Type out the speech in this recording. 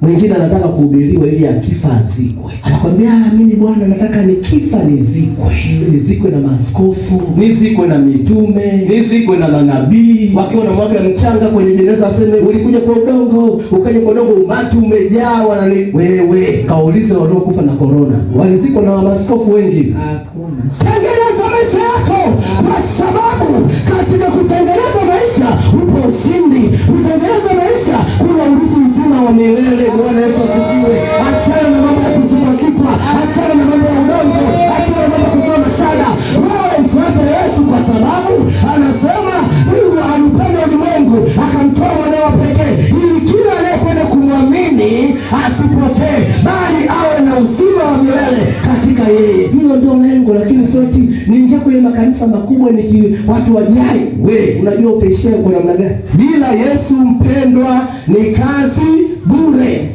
Mwingine anataka kuhubiriwa ili akifa azikwe, anakwambia mimi bwana, nataka nikifa nizikwe, nizikwe na maaskofu, nizikwe na mitume, nizikwe na manabii. Wakiwa na mwaga mchanga kwenye jeneza aseme ulikuja kwa udongo, ukaja kwa udongo, umati umejaa wanani. Wewe kaulize waliokufa na korona walizikwa na maaskofu wengi? Hakuna. Tengeneza maisha yako, kwa sababu katika kutengeneza maisha upo ushindi. Kutengeneza maisha kuna urithi mzima wa milele. Bwana Yesu asifiwe. Achana na mambo ya kuzikwazikwa, achana na mambo ya udongo, achana na mambo ya kutoa mashada. Wewe mfuate Yesu, kwa sababu anasema Mungu alipenda ulimwengu akamtoa mwanawe pekee, ili kila anayekwenda kumwamini asipotee, bali awe na uzima wa milele katika yeye. Hilo ndio lengo, lakini sio eti niingia kwenye makanisa makubwa niki watu wajai. We unajua utaishia kwa namna gani? Bila Yesu mpendwa, ni kazi bure.